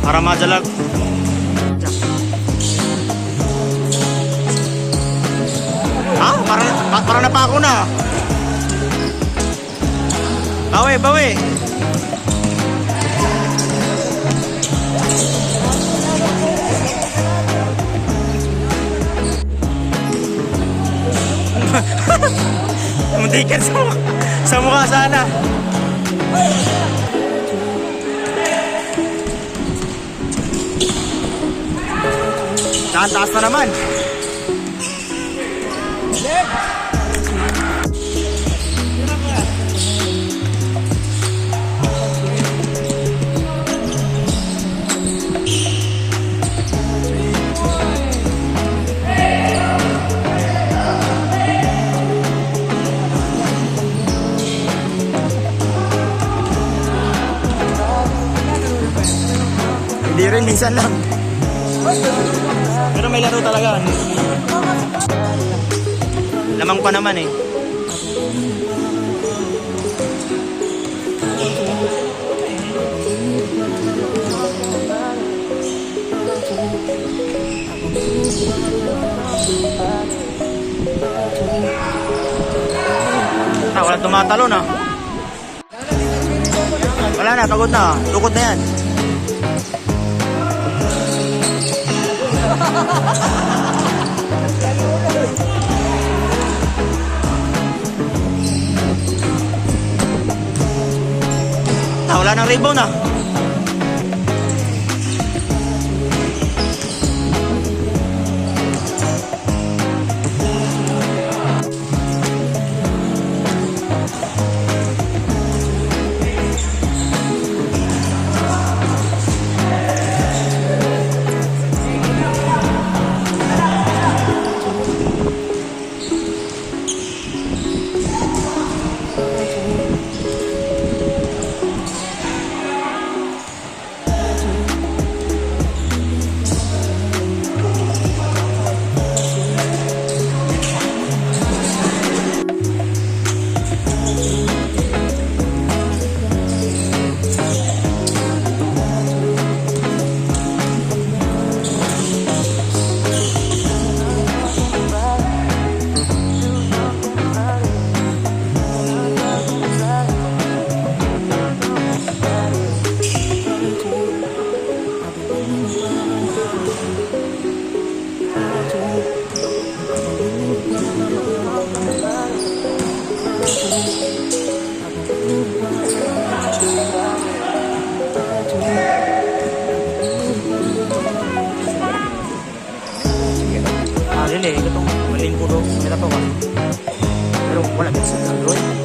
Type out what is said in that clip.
Para majalag. Ha? Para na pa ako na. Bawi, bawi. Muntikan sa mukha sana. Taas na naman. Hindi rin, minsan lang. Pero may laro talaga. Lamang pa naman eh. Ah, wala tumatalo na. Wala na, pagod na. Tukod na yan. Ah, wala nang rebound ah. Ah, dili, katong maling ko do, mira to ba. Pero wala gid sa gagawin.